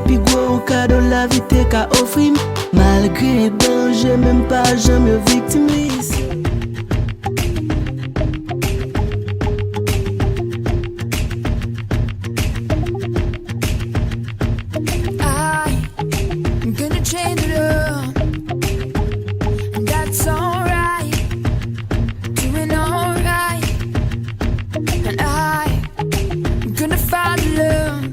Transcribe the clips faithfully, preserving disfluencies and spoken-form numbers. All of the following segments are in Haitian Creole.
Pi gwo kado lavi te ka ofri m. Malgre danje, men m pa janm yon viktim risk. I'm gonna change it up, and that's alright. Doing alright, and I I'm gonna find the love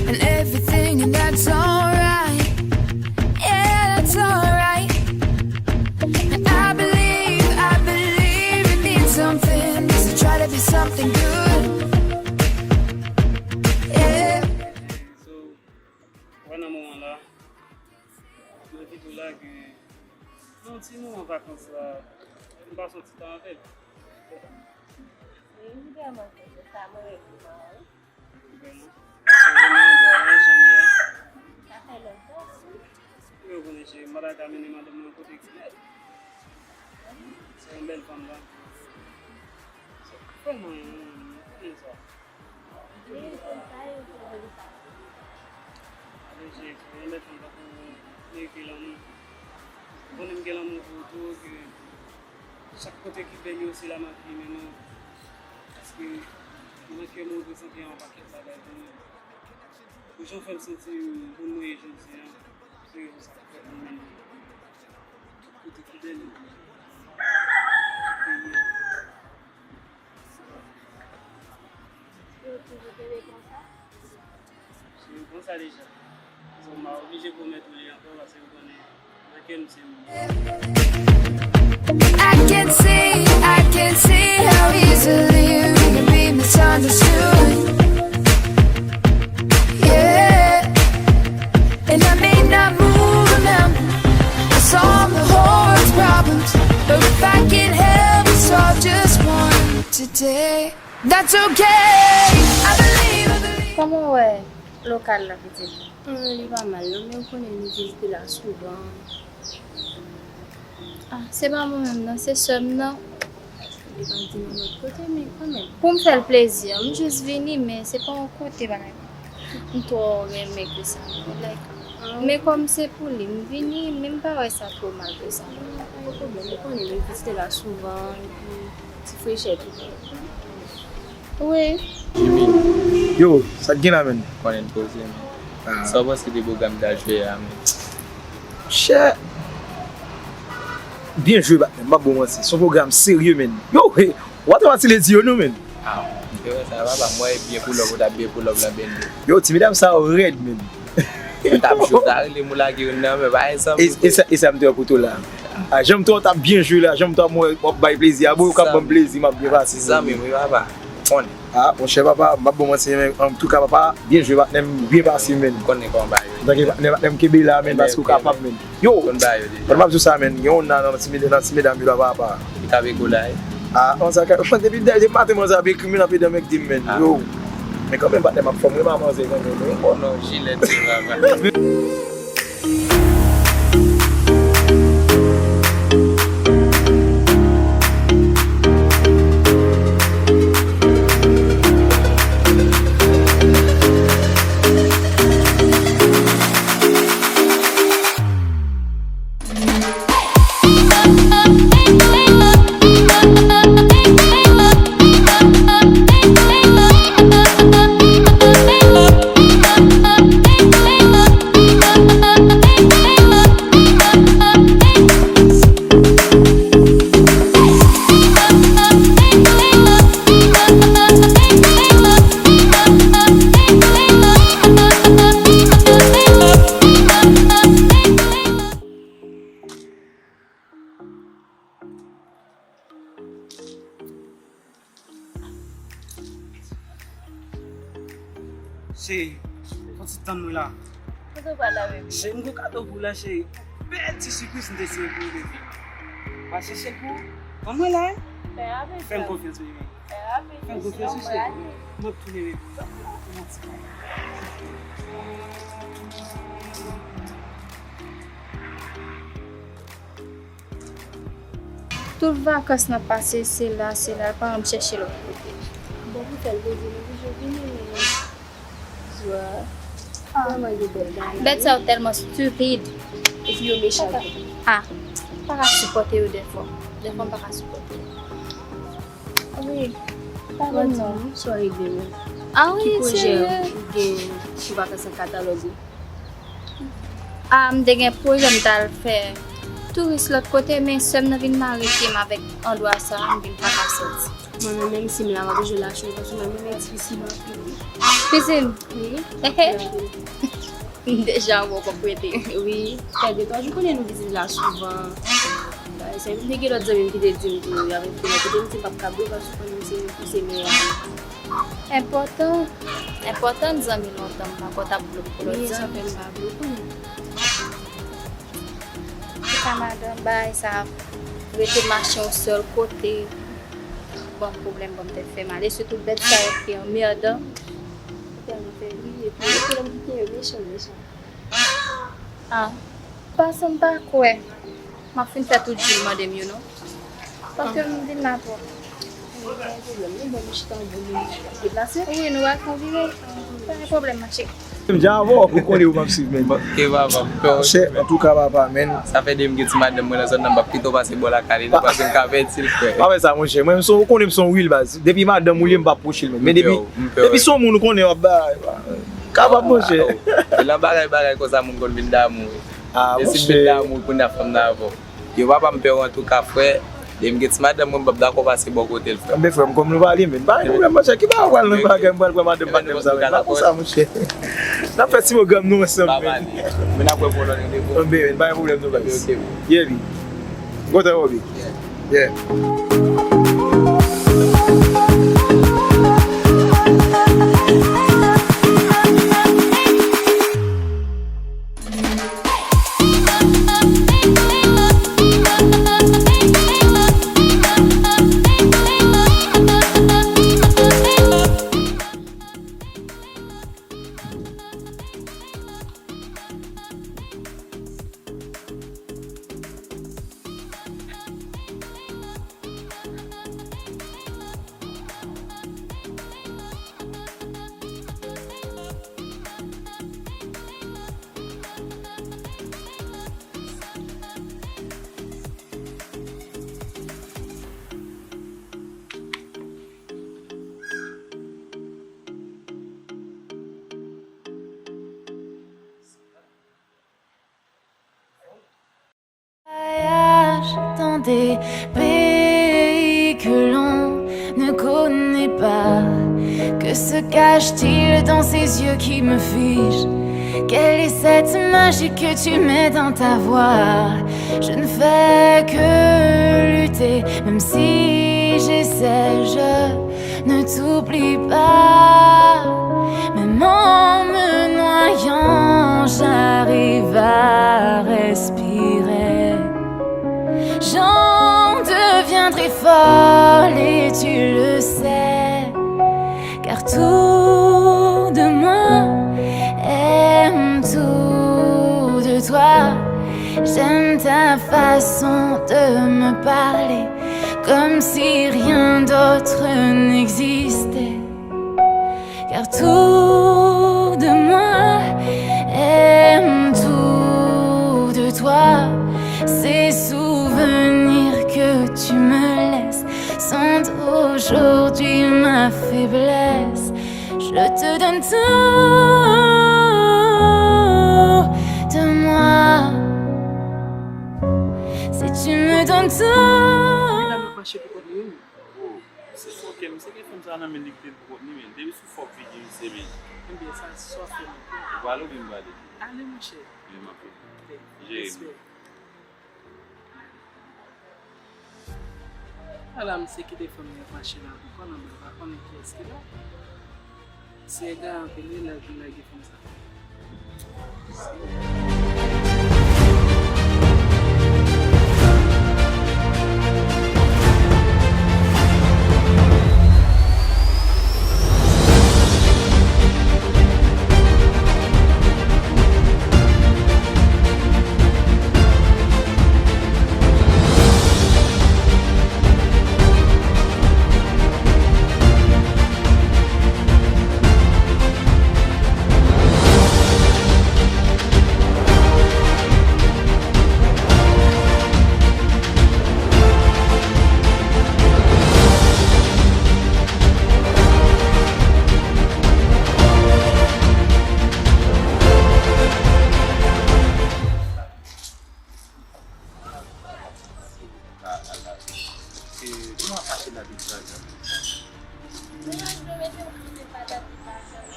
and everything, and that's alright. Yeah, that's alright. And I believe, I believe it means something. Just to try to be something good. Yeah. So, wè nan moman la, mwen pito lage yon ti moman vakans la, m pase yon ti tan avè l. Wi, m vrèman kontan sa, mwen menm tou mwen. Vrèman. Sa vrèman yon bò jan ye a. Sa fè lontan, wi. Ou konnen cheri, m pa ta ka mennen madanm mwen kote ki bèl. Se yon bèl fanm la. Fè mwen yon, yon, yon sa. Wi, se sa, yo te vle sa. Ale cheri, se yon bèl fanm tankou merite lanmou. Ou konnen m gen lanmou pou ou tou, ke chak kote ki bèl yo, se la m ap vin mennen w. Paske nan kè mwen ou te santi yon pakèt bagay pou mwen. Ou jan fè m santi moun mwen ye jodi a, se rezon sa k fè m mennen w tout kote ki bèl yo. Yo toujou kenbe konsa? Se konsa deja. So, m pa oblije pwomèt ou li ankò, paske ou konnen nan kè m se ou. I can see, I can see how easily we can be misunderstood. Yeah, and I may not move a mountain or solve the whole world's problems, but if I can help you solve just one today, that's okay. I believe, I believe. Kòman w wè lokal la pitit? Li pa mal non, men ou konnen nou vizite la souvan. Ah, se pa mwen menm nan, se sè m nan. Li pa di nan lòt kote, men kanmenm. Pou m fè l plezi, m jis vini, men se pa yon kote bagay. M twò renmen ke sa. Like, men kòm se pou li, m vini, men m pa wè sa twò mal ke sa. Pa gen pwoblèm, ou konnen nou vizite la souvan, epi ti frechè tou. Wi. Yo, sa k gen la menn? Konnen n poze menn. Sa w panse de pwogram m ta jwe a menn? Chè. Byen jwe patnè m, m p ap ba w manti. Se yon pwogram serye menn. Yo, hey, w ap travay ti ledi yo non menn. Ah, m te wè sa papa, m wè byen pull up, ou t ap byen pull up nan bendo. Yo, ti medam sa yo rèd menn. Ou t ap jwe, ou ta rele m ou lage youn nan men, pa egzanp. E sa, e sa m te wè pou tou la. A, jan m te wè w t ap byen jwe la, jan m te wè w ap bay plezi a, bon, yo k ap ban m plezi, m ap byen pase. Zanmi m wi papa, konnen. A, monchè papa, m p ap ba w manti, men antouka papa, byen jwe patnè m, byen pase menn. Konnen kòman bagay yo ye. Antanke patnè, patnè m kenbe la menn, paske w kapab menn. Yo! Konn bagay yo deja. Mwen m ap di w sa menn, gen youn nan, nan ti, nan ti medam yo la papa. Li k ap ekola wi. A, an sa ka, depi, depi maten manzè ap ekri m, li nan pedan m ak di m menn. Yo! Men kanmenm patnè m ap fè m renmen a manzè kanmenm wi. Oh non, jilèt se papa. Cheri, fò w ti tann mwen la. Kote w pral la, baby? Cheri, m gon kado pou w la, cheri. Bèl ti sipriz m deside pou ou, baby. M al chèche l pou ou. Tann mwen la, wi. Fè rapid. Fè m konfyans, baby. Fè rapid. Fè m konfyans, wi, cheri. M ap tounen, baby. Tann mwen la, pou yon ti bagay. Tout vakans n ap pase se la, se la, pa janm chèche lòt kote. Bon, pou fè l plezi, nou toujou vini, men zwa. Vrèman gen bèl bagay. Bèt sa yo tèlman stupid. Epi yo mechan tou. Ah, m pa ka sipòte yo dèfwa. Dèfwa m pa ka sipòte yo. Wi. Pale m non. Sa w regle menm? Ah wi, serye. Ki pwojè ou gen pou vakans nan katalòg ou? Ah, m te gen pwojè m t al fè touris lòt kote, men sè m nan vin mare pye m avèk andwa sa, m vin pa ka sòti. Mwen menm, menm si m la, m ap jwe la chou, paske mwen menm, men difisil anpil wi. Difisil? Wi. M deja wè w p ap rete. Wi, fè de twa jou konnen nou vizit la souvan. Sa, m te gen lòt zanmi m ki te di m tou, y ap envite m kote m di m p ap ka bro, paske konnen m se, m se meyè. Enpòtan, enpòtan zanmi lontan, m pa konn t ap blo pou lòt zanmi. Wi, sa fè m pa blo pou nou. Antouka madanm, bagay sa ap rete mache yon sèl kote, ban m pwoblèm, ban m tèt fè mal. E sitou bèt sa yo ki anmèdan. Tèlman fè ri, epi yo tèlman kite yo mechan, mechan. Ah, paske m pa kwè. M ap fin fè tout jou l mande m yo non. Paske m vin la twòp. Wi, pa gen pwoblèm. Nou bon, nou chita yon bon minit, nou deplase. Wi, nou pral fè yon vire. Pa gen pwoblèm, ma chérie. M jan avè w, ou konnen ou p ap swiv, men. Bon, ke papa, m pè w. Chè, antouka, papa, men. Sa fè de m gen ti madanm mwen nan zòn nan, m p ap kite w pase bò lakay li, non, paske m ka pèdi l, frè. Pa fè sa, monchè. Mwen, m son, ou konnen m son real baz. Depi madanm ou li, m p ap pwoche l, men. Men depi, depi son moun ou konnen w ap bay, kapab, monchè. Se nan bagay, bagay konsa moun konn vin damou. Ah, monchè. E si m vin damou, kounye a fanm nan avè w. Yo, papa, m pè w antouka, frè. Depi m gen ti madanm mwen, m p ap dakò pase bò kote l, frè. Enben, frè m, kòm nou pale, men pa gen pwoblèm, monchè. Ki bagay w pral nan bagay, m pral pran madanm, madanm sa, men pa konsa, monchè. N ap fè ti pwogram nou ansanm, men. Men n ap wè pou lòt randevou. Enben, men pa gen pwoblèm, non, guys. Ok, ok. Yeah, bi. Kontan, Robbie. Yeah. Voyage dans des pays que l'on ne connaît pas. Que se cache-t-il dans ces yeux qui me figent ? Quelle est cette magie que tu mets dans ta voix ? Je ne fais que lutter, même si j'essaie, je ne t'oublie pas. Même en me noyant, j'arrive à respirer. J'en deviendrai folle et tu le sais, car tout de moi aime tout de toi. J'aime ta façon de me parler, comme si rien d'autre n'existait. Car tout de moi aime tout de toi. Ces souvenirs que tu me laisses sont aujourd'hui ma faiblesse. Je te donne tout de moi. Si tu me donnes tout. Mwen mache pou kont mwen. Se fòkè, misye gen fanm sa nan men li kite l pou kont li, men depi sou fòk figi misye, men. Ebyen, sa, sa w ap fè menm? Ou prale oubyen m prale? Ale, monchè. Men m ap vini. Jere m. Respè. Ala misye kite fanm nan ap mache la pou kò l, anben, m pa konnen kiyès ki la. Misye egare anpil wi, lè l vin lage fanm sa.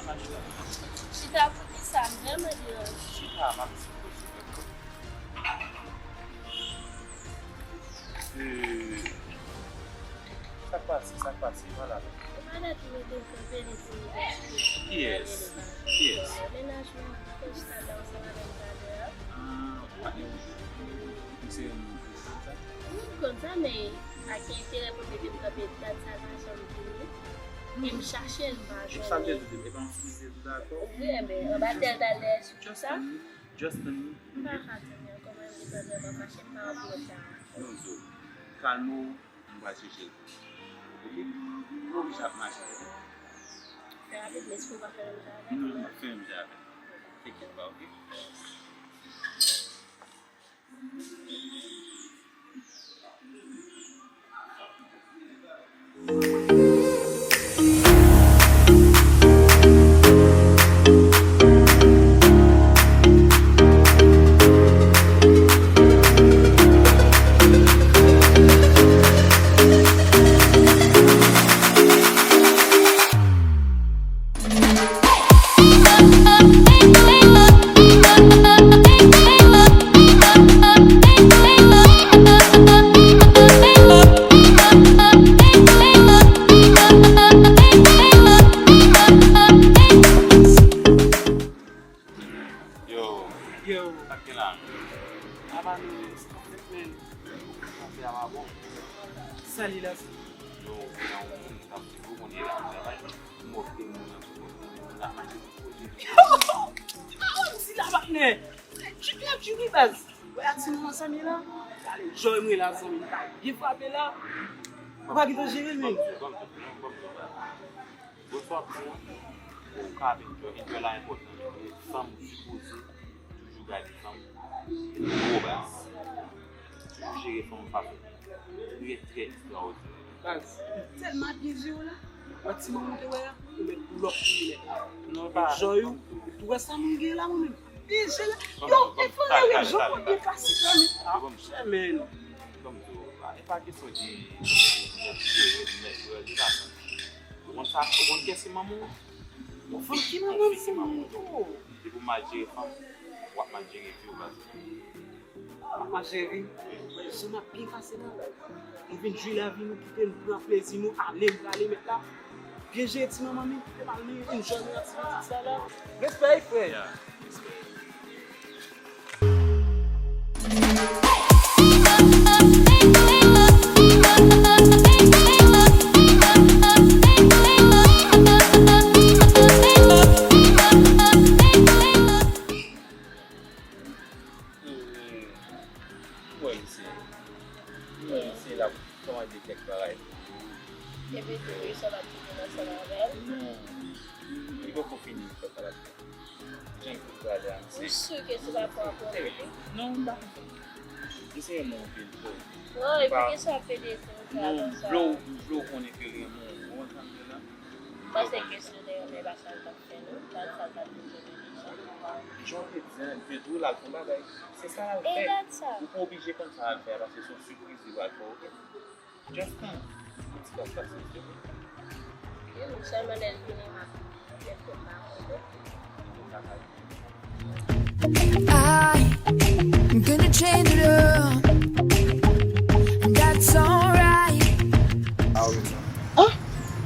Chita pou ki sa? M vrèman deranje. Chita, m ap esplike w. Euh, sa k pase, sa k pase, pa la menm. Ou pa dati mete m kanpe li di m li pa chita. Kiyès? Kiyès? Mennaj mwen, ki te chita la ansanm avè m talè a. Ah, ou pa gen moun ki se yon moun ki konn sa? Moun konn sa, men ak enterè pou mete m kanpe dat sa l pa janm vini. E m chache l, m pa jwenn li. E sa l te di w, e pa yon sou mesye tou dakò? Wi, enben, anba tèl talè, sou sa. Just a minute. M pa ka tann ankò, mwen gentan vrèman fache, m pa anvi wè sa. Non, Zo, kalme w, m pral chèche l pou ou. Oke? Ou oblije ap mache avè m. Fè rapid, men si w pa fè menm jan avè m. Non, m ap fè menm jan avè m. Tenkèt pa, oke? Yo. Yo. Sa k gen la? Apa nou, men. Afè a pa bon. Sa li la? Yo, se nan yon moun, sa, si ou konnen la, travay, m ofri moun nan sou kote. L ap mache sou kote. Ou pa wè m di la, patnè? Jig la, jig wi, baz. Wè a ti moun sa, men la. Gade, jòy mwen la, zanmi. Li ta byen frape la. Ou pa gentan jere l, men. Bonswa pou ou. Ou ka ap enjoy. Enjoy la enpòtan. Fanm sipoze toujou gade fanm. Gwo baz. Ou jere fanm fason trè, trè ekstraòdinè. Baz, ou tèlman ap byen jere w la. Wè ti manman te wè a, ou mèt pou lòk pou li nèt. Non, pa. Enjoy ou. Ou wè sa moun gen la, mwen menm. Byen jere. Yo, e fò rele jan mwen byen pase, men. Monchè, men. Kòm di w, e pa kesyon de mèt jere, mèt jere, li pa sa. Ou konn sa, ou konn kiyès ki manman w? Yon fanm ki manman m, se mwen tou. Depi w mal jere fanm, w ap mal jere vi w, baz. W ap mal jere vi. Jan n ap byen pase la. Nou vin jwi lavi nou, kite n pran plezi nou, ale, n prale, mèt la. Byen jere ti manman nou, kite n al enjoy nou aktivite sa la. Respè, frè. Yeah, respè. Wè, misye. Wè, misye la, kòmande kèk bagay pou ou. Epi tou, wi, sa l ap tounen ansanm avè l. Non. Li poko fini, sa l ap fè. Jan l prale a, misye. Ou si ke se pa pou anpil li? Non, m pa konn. Li se yon moun anpil, bro. Non, epi kesyon ap pede tou, sa, non, konsa. M vle w, m vle w konnen ke l renmen w. Ou konprann sa m di w la? M panse ke si l te renmen, pa sa l t ap fè, non. Gad sa l t ap bezwen de deja. Jan w te di a, l vle tou l al fè yon bagay. Se sa l al fè. E gad sa. Ou pa oblije konn sa l al fè a, paske se yon sipriz li pral fè w, oke? Just tann yon ti kras pasyans, oke? Wi, sèlman lè l vini, m ap, m ap fè m pa konn. I'm gonna change it up. That's alright. Ah,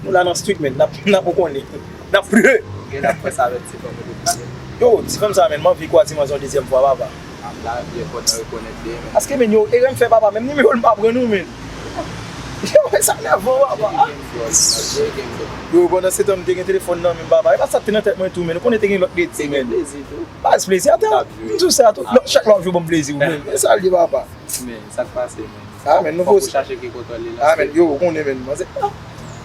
nou la nan street, men. N ap, n ap, ou konnen. N ap pre. Gen la près avèk ti fanm ou te pale. Yo, ti fanm sa, men, m anvi kwaze manzè yon dezyèm fwa, papa. M la, byen kontan rekonèt li, men. Paske, men, yo, erè m fè, papa, menm nimewo l m pa pran non, men. Yo, sa nève w, papa. Yo, pandan se tan, m te gen telefòn nan men m, papa. E pa sa k te nan tèt mwen tou, men. Ou konnen te gen lòt redi, men. Baz, plezi atè. M di w sa tou. Chak lè w ap jwe, ban m plezi, ou, men. E sa l ye, papa. Men, sa k pase, men? Ah, men, nou fòk ou chache ki kote li la. Ah, men, yo, ou konnen, men. Manzè, ah,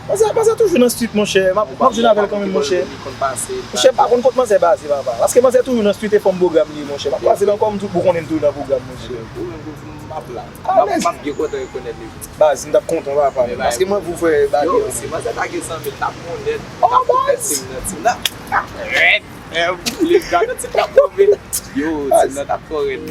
manzè, manzè toujou nan street, monchè. M ap, m ap jwenn avè l kanmenm, monchè. Monchè, m pa konn kot manzè baze, papa. Paske manzè toujou nan street e fanm pwogram li ye, monchè. M ap kwaze l ankò, m tou, ou konnen m toujou nan pwogram, monchè. Ou menm, ou di m ap la. Ah, m ap, men, m ap byen kontan rekonèt li. Baz, m t ap kontan, papa, men. Paske mwen, pou fè bagay. Yo, si manzè ta gen san mil, t ap monnen. Oh, baz. Li gade ti t ap move. Yo, ti nan t ap fò rèd.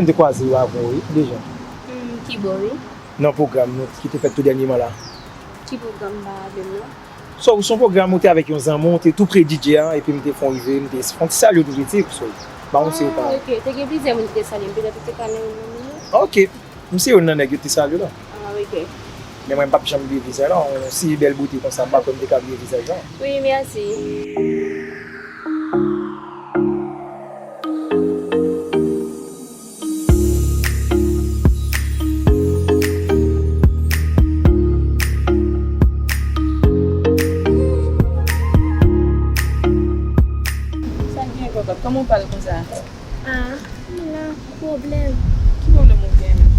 Te kwaze yo avè w, wi, deja. Hmm, ki bò, wi? Nan pwogram nou ki te fèt tou dènyèman la. Ki pwogram, m pa raple m non. So, ou se yon pwogram ou te avèk yon zanmi w, ou te tou pre D J a, epi m te fè w rive, m te fè yon ti salye w tou piti, so, m pa konn si ou pa. Ah, ok. Te gen plizyè moun ki te salye m, petèt ou te ka renmen m non. Ok. M se youn nan nèg yo te salye la. Ah, ok. Men mwen, m p ap janm bliye vizaj la. Yon si bèl bote konsa, m pa kwè m te ka bliye vizaj la. Wi, mèsi. Sa k gen, kòkòt? Kòman w pale konsa? Ah, m la, pwoblèm. Ki pwoblèm ou gen menm?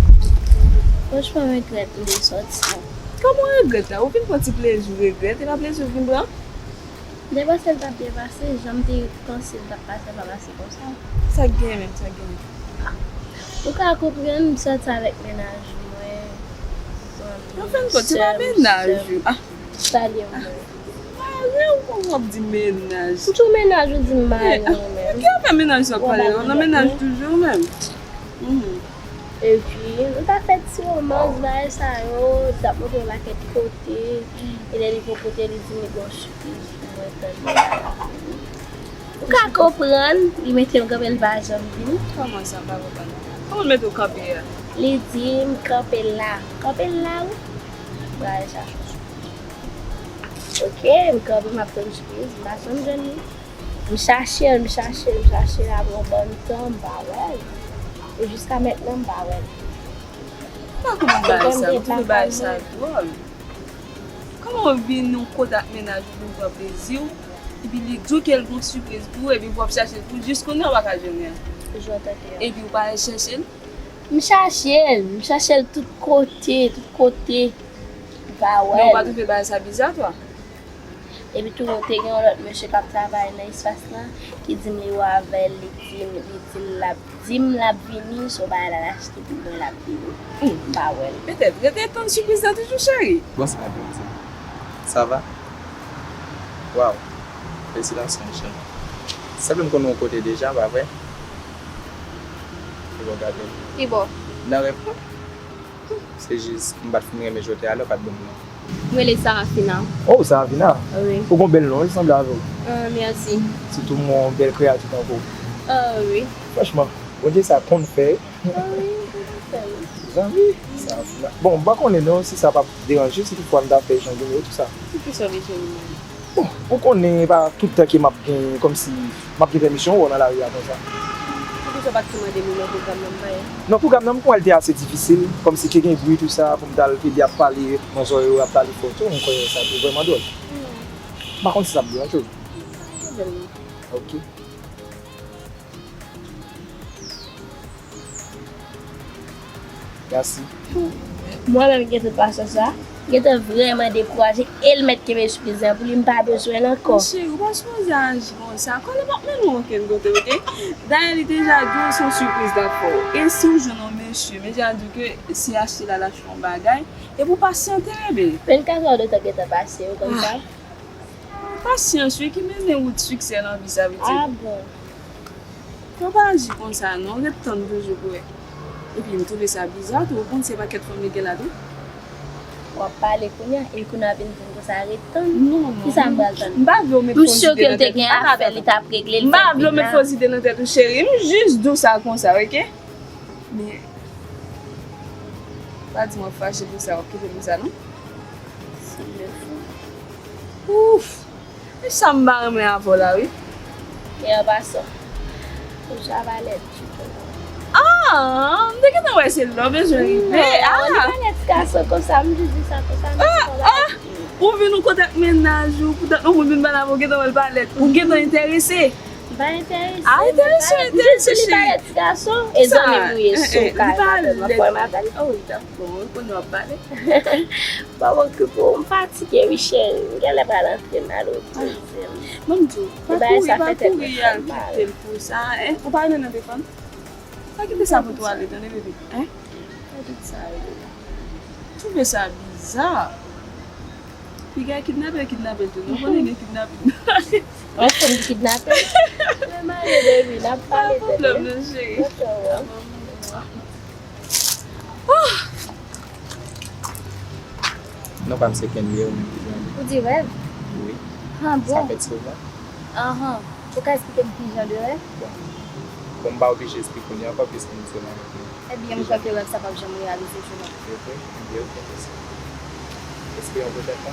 Franchman, m regrèt m te sòti. Kòman w regrèt la? Ou vin pran ti plezi w regrèt, e pa plezi w vin pran? M te panse l t ap byen pase, jan m te panse l t ap pase, l pa pase konsa. Sa k gen menm, sa k gen? Ou ka konprann, m sòti avèk mennaj mwen. Anfenntkont, se pa mennaj ou. Ah. Salye mwen. Mare w, kòman w ap di mennaj? M tou mennaj ou di m mare mwen menm. Ki afè mennaj sa w ap pale la? Nan mennaj toujou menm? Mhm. Epi, nou ta fè ti womans, bagay sa yo, li t ap montre m yon pakèt kote, e lè li rive yon kote, li di m li gen yon sipriz pou mwen, tande. Ou ka konprann, li mete m kanpe, li pa janm vini. Kòman sa, m pa konprann? Kòman l mete w kanpe a? Li di m kanpe la. Kanpe la, wi. Bagay sa. Ok, m kanpe, m ap tann sipriz, m pa janm jwenn li. M chache l, m chache l, m chache l, apre yon bann tan, m pa wè l. E jiska mentnan, m pa wè l. M pa konprann bagay sa, m twouve bagay sa dwòl. Kòman w vin yon kote ak mennaj ou pou w pran plezi w, epi li di w ke l gon sipriz pou ou, epi w ap chache l pou jis kounye a w pa ka jwenn li an. Epi w pa al chèche l? M chache l, m chache l tout kote, tout kote. M pa wè l. Men w pa twouve bagay sa biza, twa? Epi tou, te gen yon lòt mesye k ap travay nan espas lan, ki di m li wè avè l, li di m, li di l l ap, di m l ap vini, se yon bagay l al achte pou mwen, l ap vini. M pa wè l. Petèt, rete tann sipriz la toujou, cheri. Bonswa, Blondine. Sa va? Waw. Felisitasyon, cheri. Sanble m konn ou yon kote deja, pa vre? Fò w gade. Ki bò? Nan rèv mwen. Se jis, m pa t fin renmen jan w te ale, w pa t ban m non. M rele Sarafina. Oh, Sarafina? Wi. Ou gon bèl non, li sanble avè w. Ah, mèsi. Sitou yon bèl kreyati tankou w. Ah, wi. Franchman, Bondye sa konn fè. Ah, wi, li konn fè, wi. Zanmi, Sarafina. Bon, m pa konnen non, si sa p ap deranje, si toutfwa m ta fè echanj nimewo, tou sa. Poukisa w bezwen nimewo m? Bon, ou konnen e pa tout tan ke m ap gen, kòmsi m ap gen pèmisyon wè w nan lari a konsa. Poukisa w pa t tou mande m li nan pwogram nan, m pa ye? Non, pwogram nan, m kwè l te ase difisil, kòmsi te gen bri tou sa, pou m t al pede ap pale nan zòrèy yo, ap pale fò tou, m kwè sa te vrèman dwòl. Hmm. M pa konn si sa ap deranje w. Pa gen pwoblèm non. Ok. Mèsi. Mwen menm gentan pasyans la, gentan vrèman dekouraje, e l mèt kenbe sipriz lan pou li, m pa bezwen l ankò. Cheri, ou pa sipoze aji konsa. Kòlè p ap mennen w okenn kote, oke? Dayè, li deja di w se yon sipriz l ap fè w. E si w jwenn yon mesye, mesye a di w ke si achte l al achte yon bagay, epi w pasyante, bebe. Vennkat è de tan gentan pase, wi, konsa. Ah. Pasyans, wi, ki mennen wout siksè nan vi sa, pitit. Ah bon? Fò w pa aji konsa non, ret tann toujou pou wè. Epi m twouve sa biza tou, ou konn se pakèt fanm li gen la tou. W ap pale kounye a, e kounye a vin di m konsa ret tann. Non, non. Kisa m pral tann? M pa vle w met fo zide nan tèt ou. M si ke l te gen afè li t ap regle l. M pa vle w met fo zide nan tèt ou, cheri. M jis di w sa konsa, oke? Men, pa di m w ap fache pou sa, w ap kite m konsa non. Ouf! E sa m pa renmen avè w la, wi. E an pasan, ou sa pa lèd ditou. Ah, m te gentan wè se la w bezwen rive. Non, li pa lèd ti gason konsa, m jis di sa konsa, men se pa bagay. Ou vin yon kote ak mennaj ou, poutèt yon moun vin pale avè w, ou gentan wè l pa lèd. Ou gentan enterese. M pa enterese. Ah, enterese, enterese, cheri. M jis di li pa lèd ti gason, e zanmi m ou ye, si w ka avè m, w ap fè m avè l. Oh, wi, dakò, ou konnen w ap pale. Pa okipe w, m fatige wi cheri, m genlè pral antre m al okipe m. Ban m di w, pa kouri, pa kouri al kite l pou sa, en. Ou pa renmen nan telefòn? Pa kite sa pou tou ale, tande, bebe, en? Twouve sa biza. Piga kidnape, kidnape l tou. Nou konnen gen kidnaping. Mwen fè m kidnape. Men m ale, baby, n ap pale tande. Pa pwoblèm non, cheri. Ok, wè. Non, pa m se Kenley, ou menm ki jan? Ou di rèv? Wi. Ah, bon. Sa fèt souvan? Ahan. Ou ka eksplike m ki jan de rèv? Bon. Bon, m pa oblije eksplike ou li ankò, piske m se manman. Ebyen, m kwè ke rèv sa p ap janm reyalize, Juna. Ok, ebyen, ok, mèsi. Espere yon pwochèn fwa.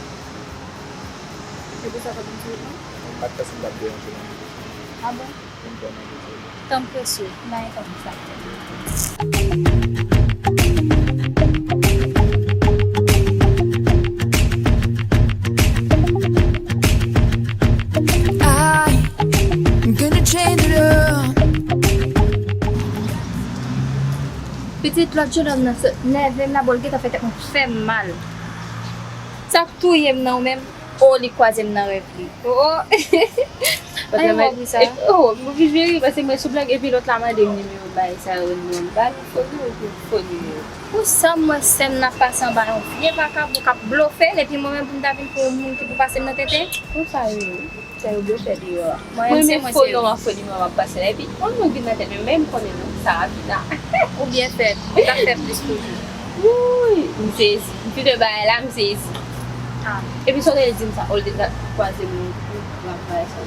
Se pou sa w t ap di m sou wout lan? M pa t panse m t ap deranje w nan wout lan. Ah bon? Tanm presye, m pa gen tan pou sa. Ay, m gonna change it up. Pitit, lòt jou nonm nan sot nève m la, bon, l gentan fè tèt mwen fè m mal. Sa k touye m nan ou menm? Oh, li kwaze m nan rèv li. Oh, oh. Ay, mwen ri sa. Oh, m oblije ri paske mwen sou blag epi lòt la mande m nimewo bagay sa yo, non, m ba li fo nimewo, fo nimewo. Pou sa m wè sè m nan ap pase anba yon vye vakabon k ap blofe l, epi mwen menm pou m ta vin pou yon moun ki pou pase m nan tenten? Konsa yo ye. Sa yo blofè deyò a. Mwen menm se fo non ak fo nimewo m ap pase la. Epi, yon non vin nan tèt mwen, men m konnen non, Sarafina. Ou byen fèt. Ou t ap fè plis toujou. Wouy, m sezi. M fin de bagay la, m sezi. Ah. Epi sa w te di m sa, ou te kwaze m nan, nan bagay sa.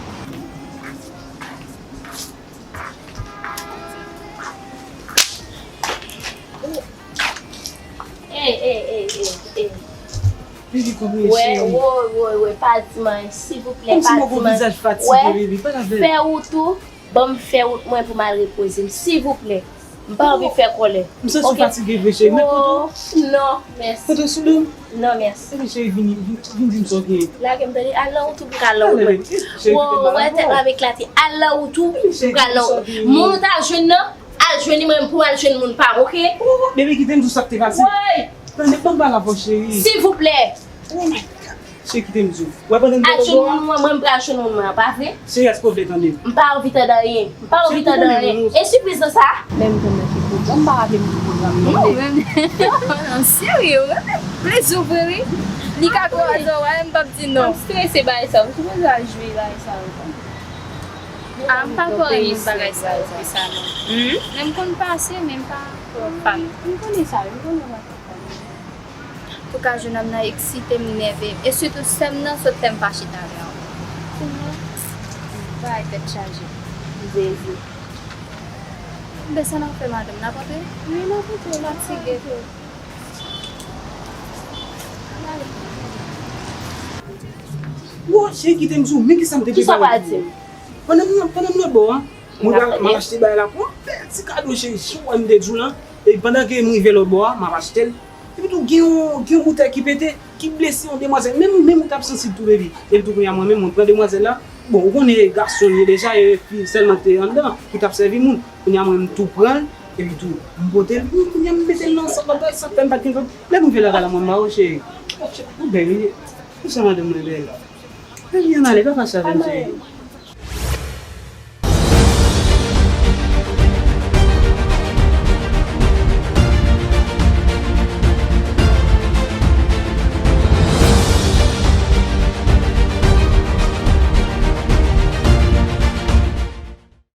Ey, ey, ey, ey, ey. Baby, kòman w ye, cheri? Wè, woy, woy, woy, pa di m anyen, silvouplè, pa di m anyen. Kòmsi m wè w gon vizaj fatige, baby, pale avè m. Wè, fè wout ou, ban m fè wout mwen pou m al repoze m, silvouplè. M pa anvi fè kòlè. M santi w fatige vre, cheri, men pote w. Non, mèsi. Pote w sou do m. Non, mèsi. Ebyen, cheri, vini, vin, vin di m sa w genyen. Lage m tande, al nan wout ou pou m ka al nan wout mwen. Wè, tèt mwen ap eklate, al nan wout ou pou m ka al nan wout. Moun ou t al jwenn nan, al jwenn li, mwen menm pou m al jwenn moun pa m, oke? Oh, baby, kite m di w sa k te pase. Woy! Tande, ban m pale avè w, cheri. Silvouplè! Oh my God. Cheri, kite m di w. Wè, pandan m te lòbò a. Al jwenn moun mwen, mwen m pral jwenn moun mwen an, pa vre? Cheri, èske w vle tande m? M pa anvi tande anyen. M pa anvi tande anyen. E sipriz nan sa? Men m konn nan ki pwogram, m pa raple m ki pwogram nan. Non, men, non, serye, w renmen plezi w vre, wi. Li ka kraze w, wè, m p ap di non. M strese bagay sa yo, m sipoze al jwe bagay sa yo. Ah, m pa twò renmen bagay sa yo, espesyalman. Men m konn pase, men m pa twò fan. M konnen sa, wi, m konnen w pa twò fan. Antouka, jennonm nan eksite m, nève m. E sitou sè m nan sot fè m pa chita avè w. Bagay tèt chaje. Zezi. Desann anfè, madanm, n ap antre? Wi, n ap antre, n ap antre. Wo, cheri, kite m di w, men kisa m te prepare pou ou. Pandan m nan, pandan m nan bò a, mwen pral, m ap achte bagay la pou w, fè ti kado, cheri, si w wè m te di w lan, e pandan ke m rive lòt bò a, m ap achte l. Epi tou, gen yon, gen yon boutèy ki pete, ki blese yon demwazèl. Menm, menm ou t ap sansib tou, baby. Epi tou, kounye a, mwen menm, mwen pran demwazèl la. Bon, ou konnen gason l ye deja, e fi sèlman ki te anndan, ki t ap sèvi moun. Kounye a, mwen, m tou pran l, epi tou, m pote l. Kounye a, m mete l nan sak bagay, sa k fè m pa t gen kòb. Lè m rive lakay la, mwen, m ba w, cheri. Ou bèl, wi. Ou se madanm mwen bèl. Baby, ann ale, pa fache avè m, cheri.